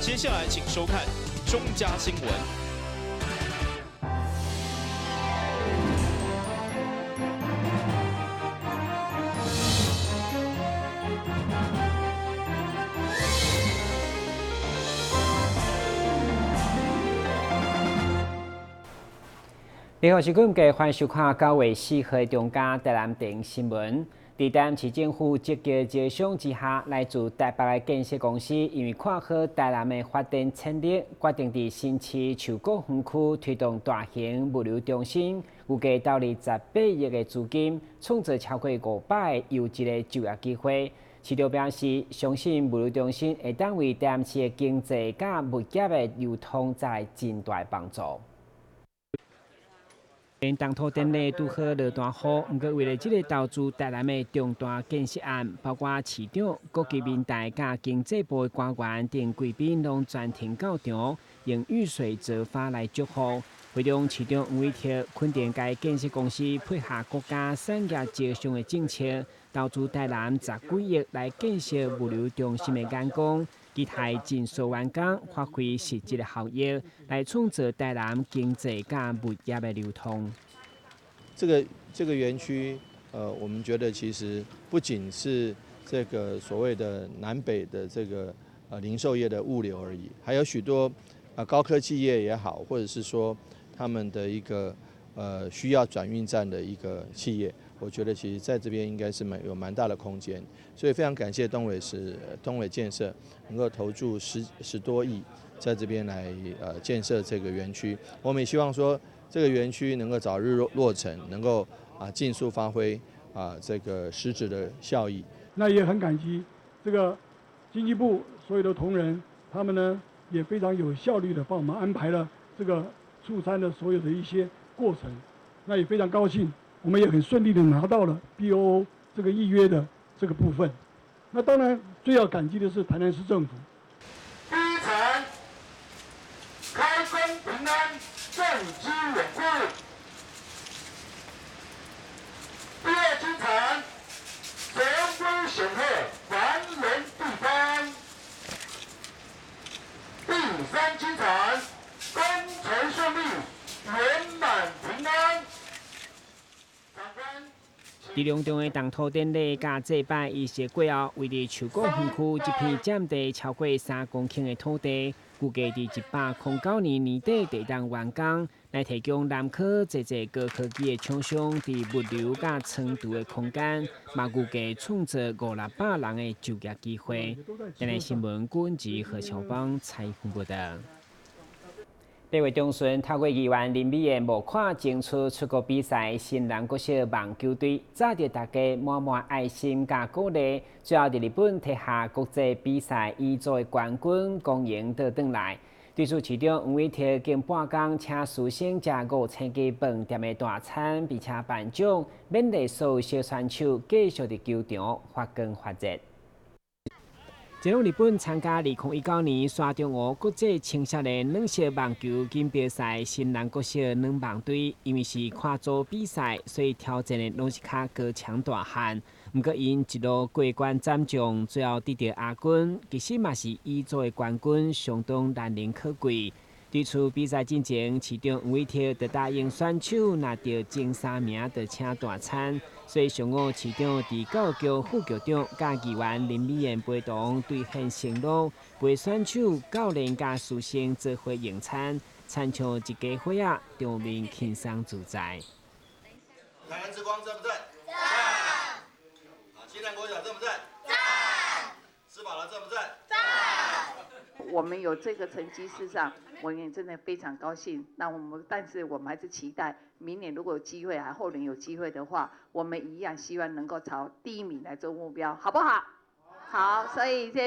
接下來請收看中嘉新聞。你好，是今日歡迎收看9月4號中嘉台南電新聞。佇台南市政府積極招商之下，來自台北的建設公司，因為看好台南的發展潛力，決定佇新市樹谷園區推動大型物流中心，預計投入18億的資金，創造超過500個優質的就業機會。市長表示，相信物流中心會當為台南市的經濟佮物業的流通帶來真大幫助。動土典禮拄好落大雨，毋過為了這个投資台南的重大建設案，包括市長、國際民代佮經濟部的官員等貴賓攏全程到場，用雨水折花來祝福。會中市長黃偉哲肯定該建設公司配合國家產業招商的政策，投資台南十幾億來建設物流中心的眼光，期待盡速完工，發揮實質的效益，來創造台南經濟佮物業的流通。這個園區，我們覺得其實不僅是這個所謂的南北的這個零售業的物流而已，還有許多高科技業也好，或者是說他們的一個需要轉運站的一個企業，我覺得其實在這邊應該是有蠻大的空間，所以非常感謝東偉建設能夠投注10多億在這邊來建設這個園區，我們也希望說這個園區能夠早日落成，能夠盡速發揮這個實質的效益。那也很感激這個經濟部所有的同仁，他們呢也非常有效率的幫我們安排了這個出餐的所有的一些過程，那也非常高興，我們也很順利的拿到了 BOO 這個預約的這個部分。那當然最要感激的是台南市政府。第一層，開工平安，政績穩固。第二精彩，權威顯赫，繁榮地方。第三精彩，工程順利，圓滿平安。佇隆重的動土典禮佮祭拜儀式過後，位佇樹谷園區這片佔地超過3公頃的土地，估計佇109年年底就當完工，來提供南科濟濟高科技的廠商佇物流佮倉儲的空間，嘛預計創造五六百人的就業機會。電視新聞郭文吉何小芳採訪報導。8月中旬，透過議員林美燕募款爭取出國比賽，新南國小網球隊載著大家滿滿愛心佮鼓勵，最後佇日本提下國際比賽乙組的冠軍，光榮倒轉來。對此，市長黃偉哲經半工請師生食5000家飯店的大餐，並且頒獎，勉勵所有小選手繼續佇球場發光發熱。前往日本參加2019年沙中湖國際青少年軟式網球錦標賽，新南國小軟網隊，因為是跨組比賽，所以挑戰的攏是較高強大漢。毋過𪜶一路過關斬將，最後得著亞軍，其實嘛是乙組的冠軍，相當難能可貴。對此比賽進前，市長黃偉哲就答應選手，若得前三名就請大餐。所以上午市長佇教育局副局長佮議員林美燕陪同兌現承諾，陪選手、教練佮師生做伙用餐，親像一家伙仔，場面輕鬆自在。台南之光在不在？在。啊，新南國小在不在？在。吃飽了在不在？在。我們有這個成績，事實上我也真的非常高興。那我們，但是我們還是期待明年如果有機會，還後年有機會的話，我們一樣希望能夠朝第一名來做目標，好不好？好，所以這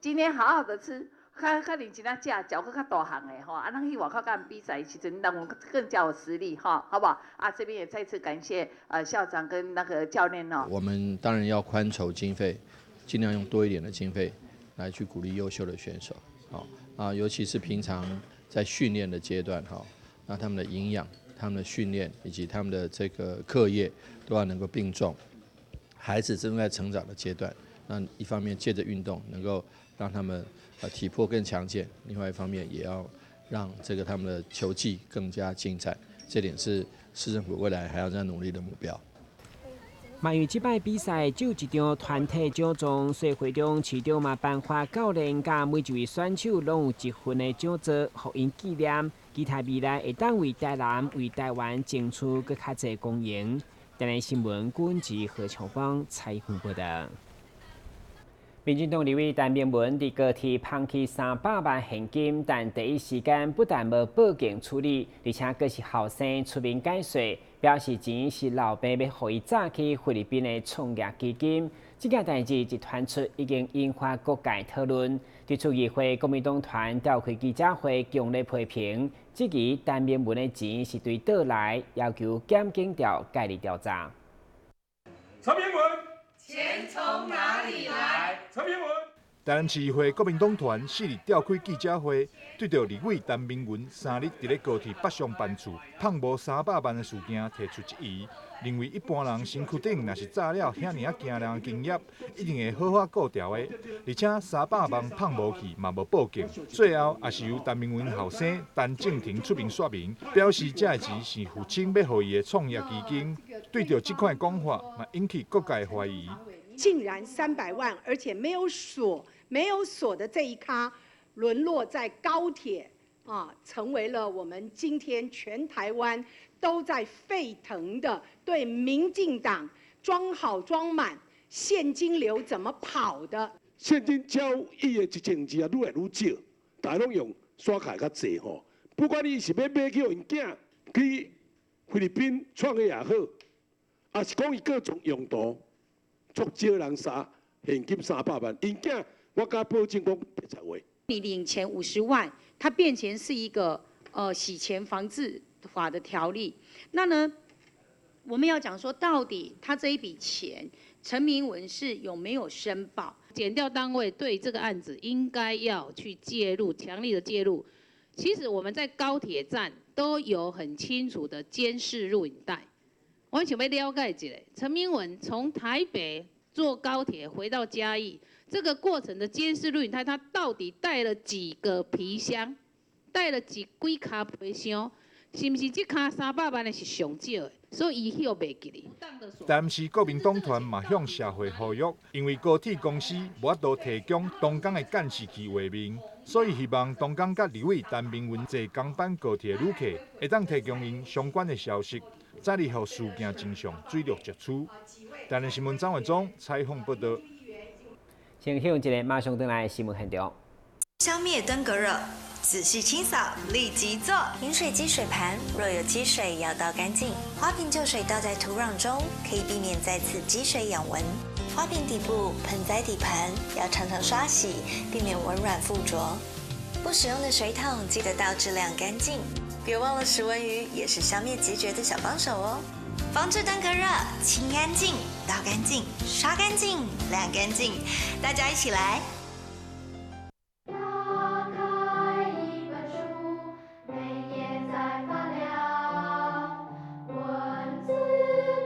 今天好好的吃，較較認真仔食，食閣較大項的吼。啊，咱去外口佮人比賽的時陣，讓我們更加有實力哈，好不好？啊，這邊也再次感謝校長跟那個教練哦。我們當然要寬籌經費，盡量用多一點的經費來去鼓勵優秀的選手。好啊，尤其是平常在訓練的階段哈，那他們的營養、他們的訓練以及他們的這個課業都要能夠並重。孩子正在成長的階段，那一方面借着運動能夠讓他們體魄更強健，另外一方面也要讓這個他們的球技更加精彩，這點是市政府未來還要再努力的目標。嘛因為這擺比賽只有一張團體獎狀，所以會長市長嘛頒發教練佮每一位選手攏有一份的獎座，予𪜶紀念。期待未來會當為台南、為台灣爭取閣較濟光榮。台南新聞軍事何長邦採訪報道。民進黨立委陳明文佇高鐵捧去300萬現金，但第一時間不但無報警處理，而且閣是後生出面解說，表示錢是老爸欲予伊詐去菲律賓的創業基金。這件代誌一傳出，已經引發各界討論。對此議會國民黨團召開記者會，強烈批評，質疑陳明文的錢是對佗來，要求檢警調介入調查。陳明文，錢從哪裡來？陳明文。台南市議會國民黨團四日召開記者會，對著立委陳明文三日佇咧高鐵北上辦處麭無300萬的事件提出質疑，認為一般人身軀頂若是詐了遐爾仔驚人的金額，一定會好好顧牢的。而且300萬麭無去嘛無報警，最後也是由陳明文後生陳正廷出面說明，表示這个錢是父親欲予伊的創業基金。對著這款講法，嘛引起各界懷疑。竟然300萬，而且沒有鎖。沒有鎖的這一咖，淪落在高鐵啊，成為了我們今天全台灣都在沸騰的對民進黨裝好裝滿現金流怎麼跑的？現金交易的這件事啊，愈來愈少，大家攏用刷卡較濟吼。不管你是欲買去予𪜶囝去菲律賓創業也好，抑是講伊各種用途，足少人殺現金300萬，𪜶囝。我敢保證講白賊話。你領錢50萬，它變成是一個洗錢防治法的條例。那呢，我們要講說，到底他這一筆錢，陳明文是有沒有申報？檢調單位對這個案子應該要去介入，強力的介入。其實我們在高鐵站都有很清楚的監視錄影帶。我想欲了解一下，陳明文從台北坐高鐵回到嘉義。這個過程的監視錄影帶，他到底帶了幾個皮箱，帶了幾卡皮箱，是毋是這卡300萬的是上少的，所以伊予袂記哩。但是國民黨團嘛向社會呼籲，因為高鐵公司無法度提供東港的監視器畫面，所以希望東港佮立委陳明文坐同班高鐵旅客，會當提供𪜶相關的消息，早日予事件真相水落石出。台南新聞張偉忠採訪報道。先向一个馬上轉來新聞現場。消滅登革熱，仔細清掃，立即做。飲水機水盤若有積水，要倒乾淨。花瓶舊水倒在土壤中，可以避免再次積水養蚊。花瓶底部、盆栽底盤要常常刷洗，避免蚊卵附着。不使用的水桶記得倒置晾乾淨。別忘了食蚊魚也是消滅孑孓的小幫手哦。防治登革熱，清乾淨，倒乾淨，刷乾淨，晾乾淨，大家一起來。打開一本書，每頁在發亮，文字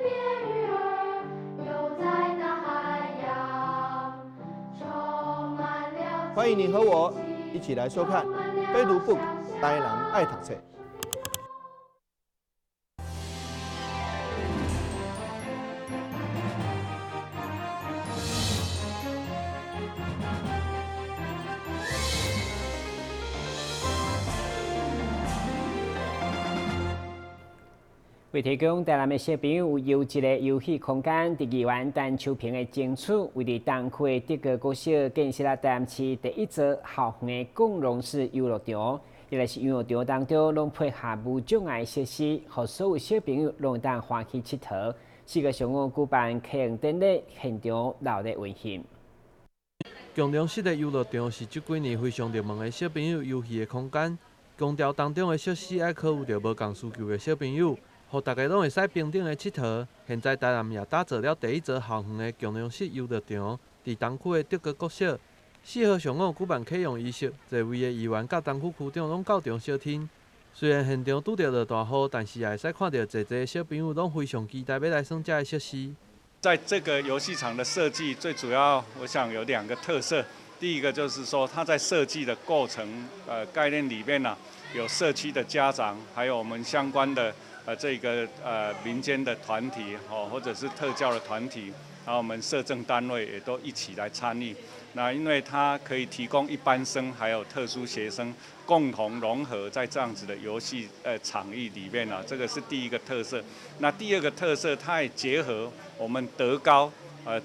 變魚兒，游在大海洋，充滿了。歡迎你和我一起來收看《非讀 book》台南愛讀冊。為提供台南的小朋友有優質的遊戲空間，佇議員陳秋平的爭取，位佇東區的德高國小建設了台南市第一座校園的共融式遊樂場。一來是遊樂場當中攏配合無障礙設施，予所有小朋友攏會當歡喜𨑨迌。4個上午舉辦啟用典禮，現場熱鬧溫馨。共融式的遊樂場是這幾年非常熱門的小朋友遊戲的空間。強調當中的設施愛考慮著無仝需求的小朋友。予大家攏會使平等的𨑨迌。現在台南也打造了第一座校園的共融式遊樂場，佇東區的德高國小。4號上午舉辦啟用儀式，濟位的議員佮東區區長攏到場相聽。雖然現場拄著落大雨，但是也會使看著濟濟小朋友攏非常期待欲來耍這个設施。在這個遊戲場的設計，最主要我想有兩個特色。第一個就是說，它在設計的過程，概念裡面呢，有社區的家長，還有我們相關的，這個民間的團體，哦，或者是特教的團體，然後我們社政單位也都一起來參與。那因為它可以提供一般生還有特殊學生共同融合在這樣子的遊戲場域裡面啊，這個是第一個特色。那第二個特色，它也結合我們德高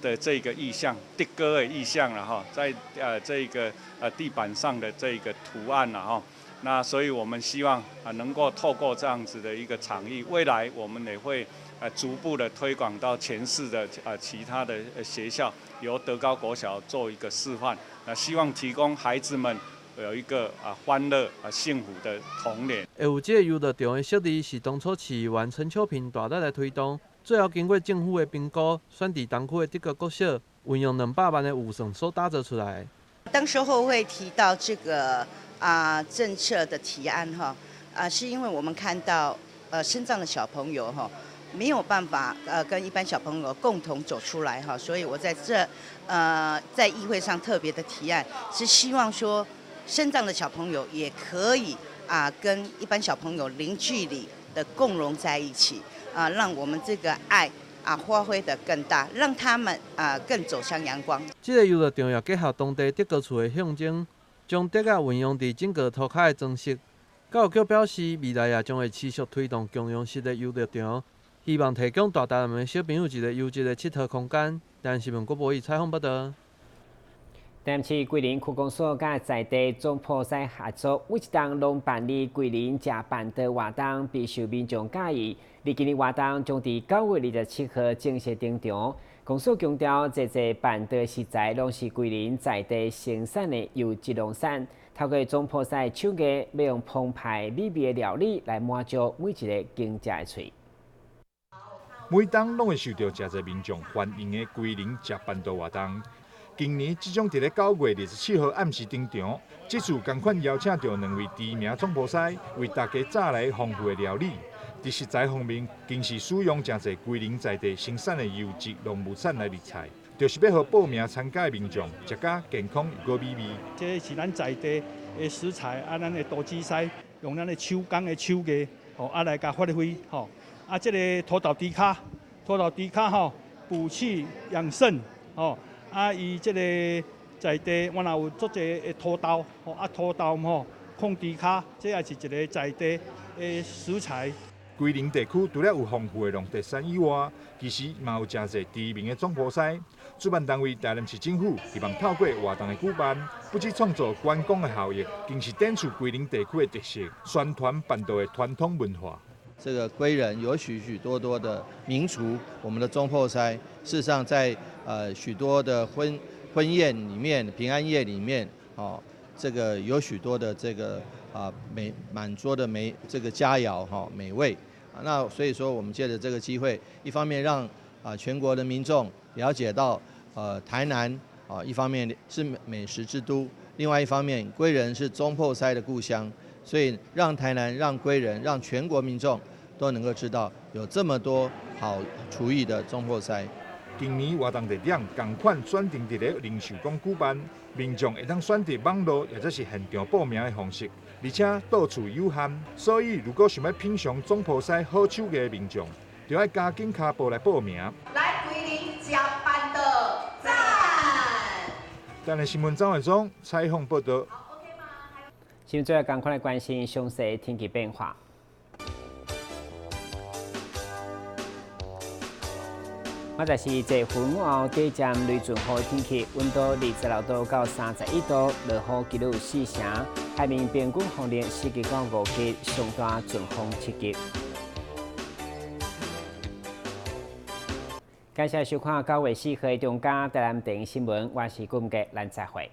的這個意象，德高的意象了哈，在這個地板上的這個圖案了哈。那所以我們希望啊能夠透過這樣子的一個場域，未來我們也會逐步的推廣到全市的其他的學校，由德高國小做一個示範，那希望提供孩子們有一個啊歡樂啊幸福的童年。會有這個遊樂場的設立，是當初市議員陳秋平大力來推動，最後經過政府的評估，選佇東區的德高國小，運用200萬的預算所打造出來。當時候會提到這個政策的提案哈，是因為我們看到身障的小朋友哈，沒有辦法跟一般小朋友共同走出來哈，所以我在這在議會上特別的提案，是希望說身障的小朋友也可以跟一般小朋友零距離的共融在一起讓我們這個愛發揮得更大，讓他們更走向陽光。這個遊樂場也結合當地德高厝的象徵，將竹仔運用佇整個塗跤的裝飾。教育局表示，未來也將會持續推動共融式的遊樂場，希望提供大台南的小朋友一個優質的𨑨迌空間。台視新聞郭博宇採訪報導。台南市歸仁區公所佮在地總鋪師合作，每一冬攏辦理歸仁食辦桌活動，備受民眾佮意。而今年活動將佇9月27號正式登場。公所強調，這濟辦桌食材攏是歸仁在地生產的優質農產，透過總鋪師手藝，欲用澎湃美味的料理來滿足每一个經食的喙。每冬攏會受到誠濟民眾歡迎的歸仁食辦桌活動。今年這將佇咧9月27號暗時登場。這次仝款邀請著兩位知名總鋪師，為大家炸來豐富的料理。佇食材方面，更是使用誠濟歸仁在地生產的優質農物產來入菜，就是欲予報名參加的民眾食甲健康又閣美味。這是咱在地的食材，咱的刀子師用咱的手工的手藝，吼，來共發揮，吼。這个土豆豬跤，土豆豬跤吼，補氣養腎，吼。伊這个在地，我若有足濟的土豆，吼，土豆吼，控豬跤，這也是一个在地的食材。歸仁地區除了有豐富的農特產以外，其實嘛有誠濟知名的總鋪師。主辦單位台南市政府希望透過活動的舉辦，不只創造觀光的效益，更是展示歸仁地區的特色，宣傳辦桌的傳統文化。這個歸仁有許許多多的名廚，我們的總鋪師，事實上在許多的婚宴裡面、平安夜裡面，哦，這個有許多的這個美滿桌的美這個佳肴哈美味。那所以說，我們借著這個機會，一方面讓全國的民眾了解到台南一方面是美食之都，另外一方面歸仁是總鋪師的故鄉，所以讓台南、讓歸仁、讓全國民眾都能夠知道有這麼多好廚藝的總鋪師。今年活動地點仝款選定佇咧零售港舉辦，民眾會當選擇網路或者是現場報名的方式，而且桌數有限，所以如果想欲品嚐總鋪師好手藝的民眾，就愛加緊跤步來報名。來歸仁食辦桌讚！台視新聞張偉忠採訪報導。新聞最後，仝款來關心詳細天氣變化。我就是坐雲後，短暫雷陣雨天氣，溫度26度到31度，落雨幾率4成。海面平均風力4級到5級，上大陣風7級。感謝收看9月4號中嘉台南電視新聞，我是顧文傑，咱再會。